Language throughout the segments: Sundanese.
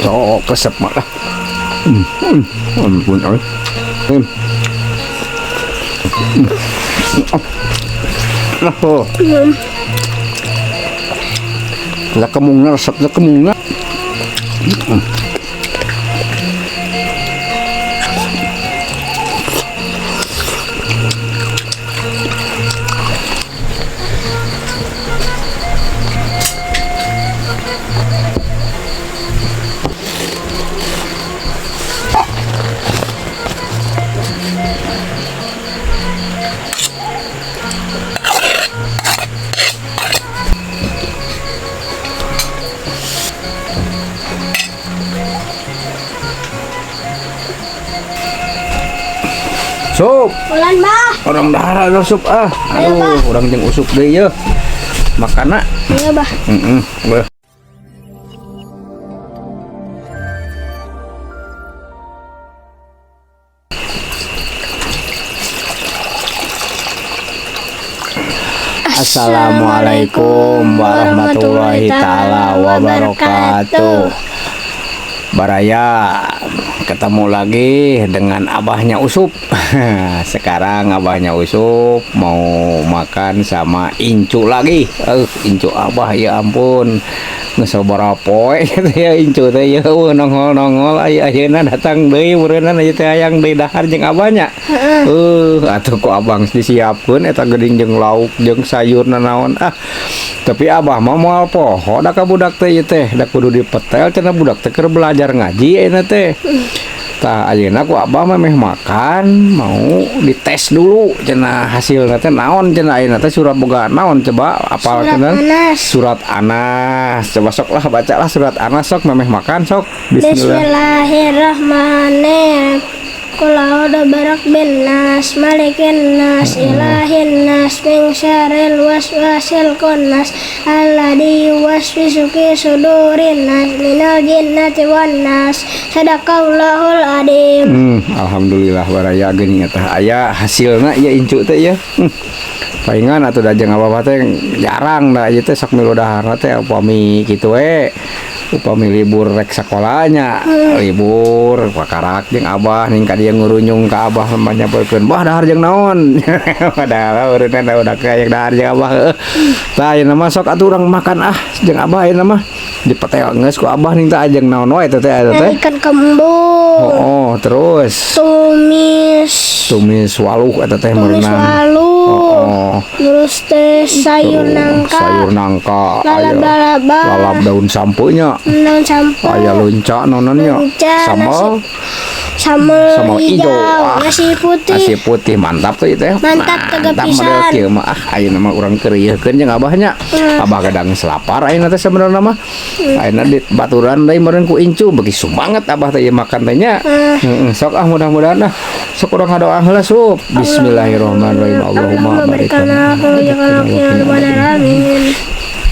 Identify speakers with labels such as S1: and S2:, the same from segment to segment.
S1: Sok resep mah lah. Ampun euy. Lah, oh. Lah kemungna resep lah kemungna. Sup.
S2: Ulan bah.
S1: Orang dahar ada sup ah. Aduh, orang jeung usup deui yeuh. Makana.
S2: Iya bah.
S1: Heeh. Assalamualaikum warahmatullahi taala wabarakatuh. Baraya, ketemu lagi dengan abahnya Usup. Sekarang abahnya Usup mau makan sama Incu lagi. Incu abah ya ampun. Geus sabaraha poe gitu ya Incu teh ya nongol-nongol aya ayeuna datang deui meureunna ieu teh hayang deui dahar jeung abahnya. Atuh ku abang disiapkeun eta geuning jeung lauk jeung sayur nanaon ah. Tapi abah mah moal poho da ka budak teh ieu teh da kudu dipetel cenah budak teh keur belajar ngaji ayeuna teh. Tah ayeuna ku abah mah meh makan mau dites dulu cenah hasilna teh naon cenah ayeuna teh surat boga naon coba apal cenah surat Anas coba sok lah bacalah surat Anas sok memeh makan sok.
S2: Bismillahirrahmanirrahim. Qul a'udzu birabbin nas, malikin nas, ilahin nas, min syarril waswasil khannas, alladzi yuwaswisu fi sudurin nas, minal jinnati wan nas. Sadaqallahul adzim.
S1: Alhamdulillah baraya geuning eta aya hasilna ieu incu teh ieu. Palingan atuh da jeung abah teh jarang da ieu teh sok milu daharna teh upami kitu we. Upami libur rek sakolanya, libur pakarak jeung abah ning ka dieu ngurunyung ka abah nyamperkeun bah dahar jeung naon. Padahal ureunna udah kayak dahar jeung abah. Tah ayeuna mah sok atuh urang makan ah jeung abah ayeuna mah dipetel geus ku abah ning tah jeung naon wae teh eta teh.
S2: Ikan kembung.
S1: Oh, terus
S2: tumis
S1: waluh eta teh meureunan.
S2: Tumis waluh.
S1: Oh.
S2: Terus teh sayur nangka.
S1: Sayur nangka,
S2: lalap-lalap,
S1: lalap daun sampeunya.
S2: Daun sampeu.
S1: Aya lunca nononnya. Sambal
S2: sambal hijau, nasi putih.
S1: Nasi putih mantap tuh itu ya.
S2: Mantap
S1: mantap model kieu mah. Ah ayeuna mah urang keureuhkeun jeung abahnya. Abah gadang selapar ayeuna teh sebenarna mah. Ayeuna di baturan deui meureun ku incu beuki sumanget abah teh ieu makan teh nya. Heeh, sok ah mudah-mudahan ah. Sok urang ngadoa heula sup. Bismillahirrahmanirrahim. Allahumma barik lana
S2: amin.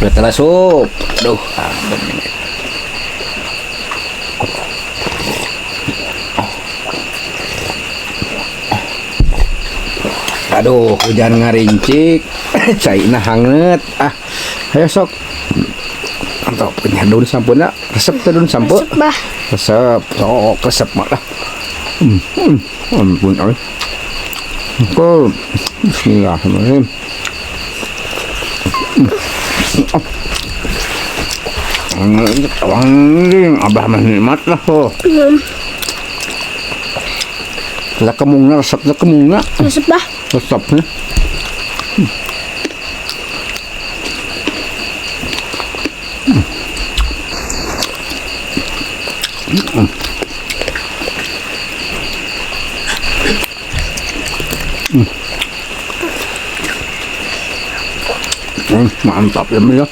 S1: Betul sup. Duh, ampun. Aduh, hujan ngarincik, caina hangat. Ah, ayo sok. Mantap punya daun sampuna, resep teh daun sampo.
S2: Resep bah.
S1: Resep, sok resep mah lah. Ampun euy. Oke. Bismillahirrahmanirrahim. Abah mah nikmat lah oh. Lah kemungna resep lah kemungna.
S2: Resep bah.
S1: Resepnya. Mantap ya ya.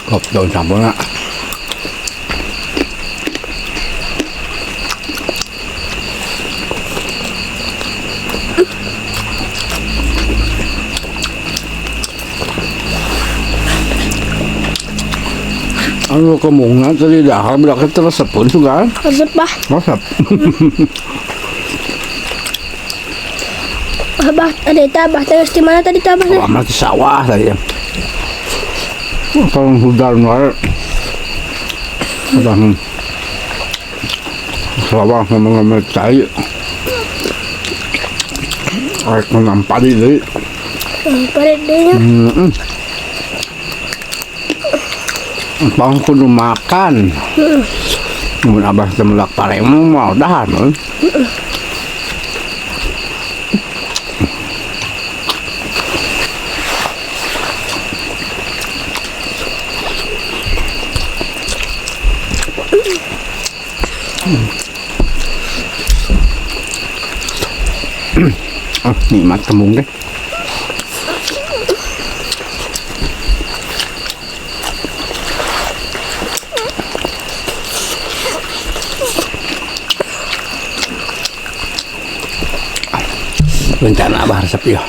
S1: Kop daun sampurna. Anu kembungna tadi dahar budak teh resep pun sugan.
S2: Resep bah.
S1: Resep.
S2: Abah, ada itu abah terus di mana tadi abah?
S1: Wah, mah di sawah tadi. Wah, kalau hujan wae. Udah. Sawah ngomong-ngomong cai. Rek menang padi deui.
S2: Padi deui.
S1: Heeh. Bang kudu makan. Mun abah teh melak pare mah dahar. Oh, nikmat kembung deh. Rencana abah resep ya.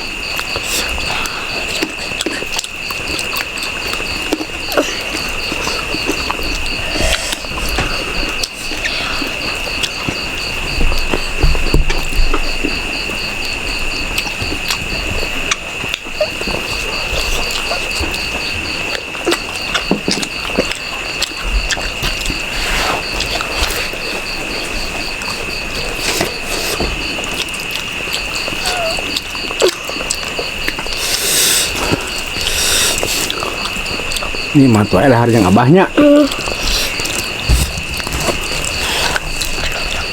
S1: Ini mah tuh dahar jeung abahnya.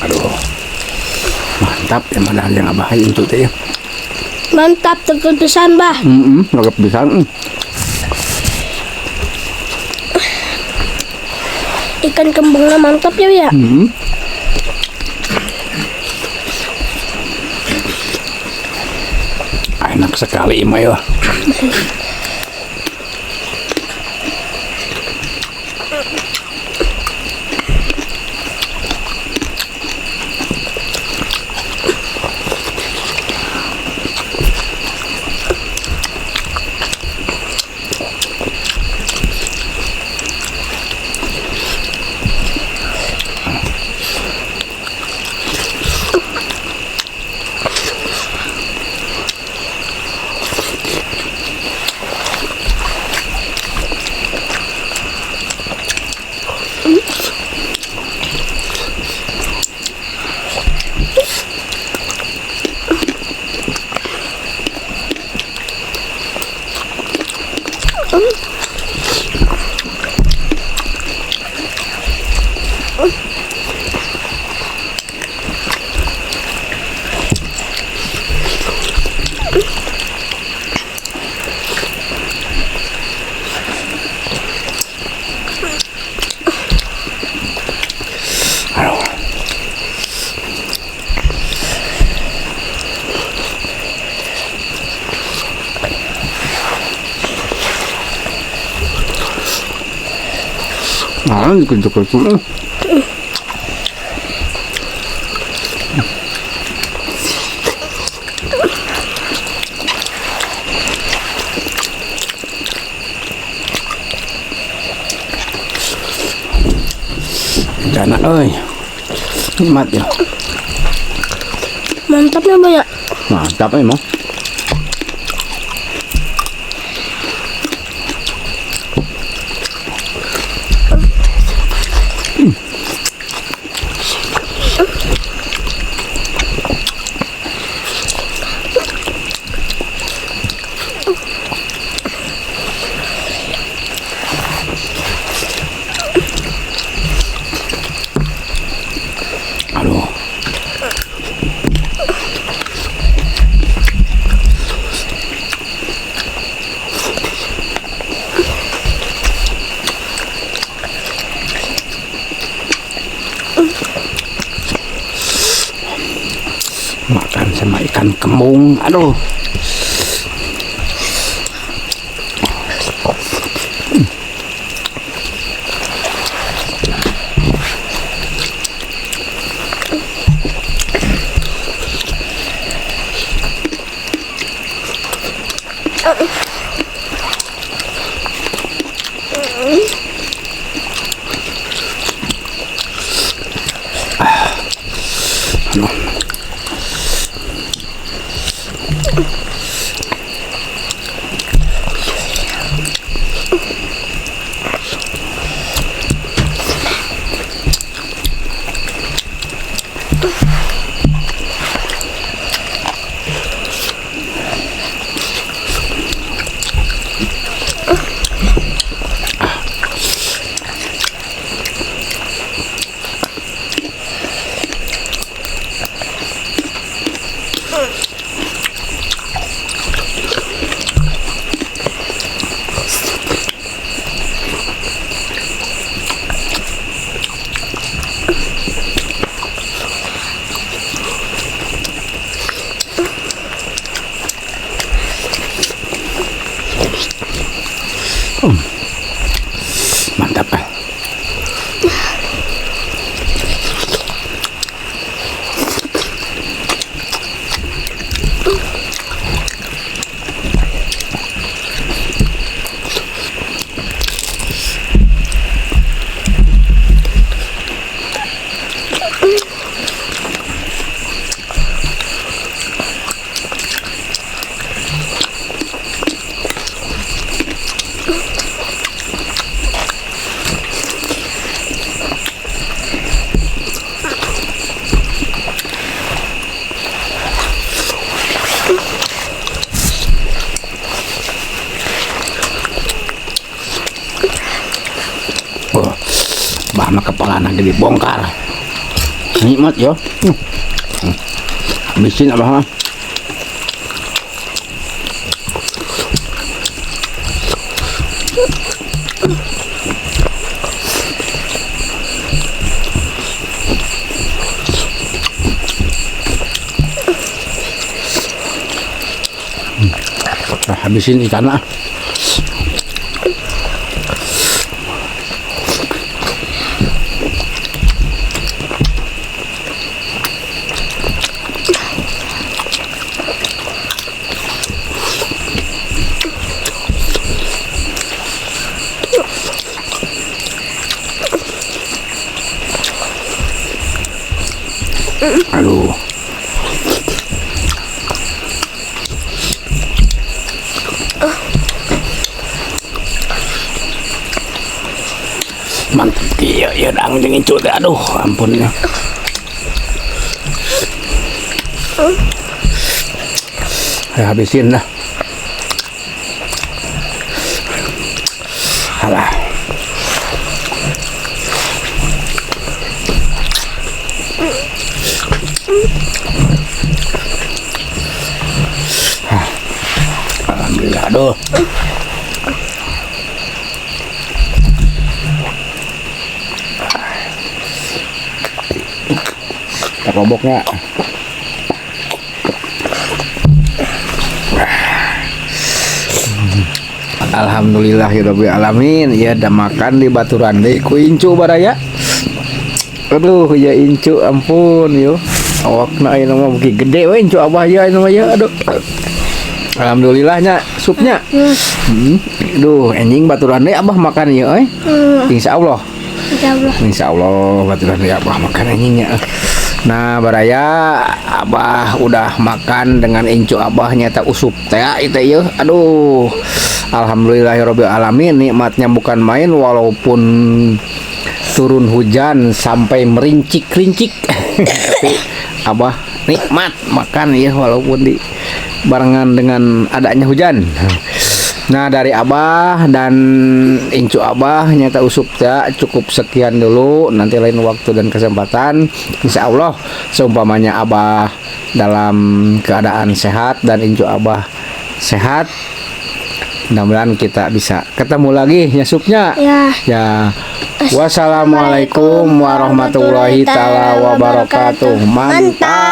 S1: Aduh. Mantap ya mah dahar jeung abah incu teh ya.
S2: Mantap tetep pisan, Bah.
S1: Heeh, tetep pisan.
S2: Ikan kembungnya mantap ya, ya.
S1: Enak sekali mah ya. Nah, gitu-gitu. Rencana, oi. Nikmat ya.
S2: Mantap ya, Mbak ya.
S1: Mantap emang. Aduh. Makan sama ikan kembung. Aduh. Mantap kan? Oh, bah mah kepala lagi dibongkar. Nikmat ya. Habisin abah mah. Habisin ikan lah. Aduh. Mantap iya ya dang jeung incu teh aduh ampun ya. Ya habisin lah. Alah. Alhamdulillah aduh. Roboknya. Alhamdulillahirabbil alamin ya da makan di baturan deui ku incu baraya. Aduh ya incu ampun yo. Awakna ayeuna mah beuki gede we incu abah ya ayeuna mah ya aduh. Alhamdulillahnya supnya. Duh enjing baturan deui abah makan ieu euy. Insyaallah.
S2: Insyaallah.
S1: Insyaallah baturan deui abah makan enjingnya. Nah baraya abah udah makan dengan incu abah nyata usup teh itu ya. Aduh alhamdulillahirabbil alamin nikmatnya bukan main walaupun turun hujan sampai merincik-rincik. Tapi abah nikmat makan ya walaupun di barengan dengan adanya hujan. Nah dari abah dan incu abah nyata usup ya cukup sekian dulu, nanti lain waktu dan kesempatan insya Allah seumpamanya abah dalam keadaan sehat dan incu abah sehat, mudah-mudahan kita bisa ketemu lagi ya supnya
S2: ya.
S1: Ya. Wassalamualaikum warahmatullahi taala wabarakatuh. Mantap.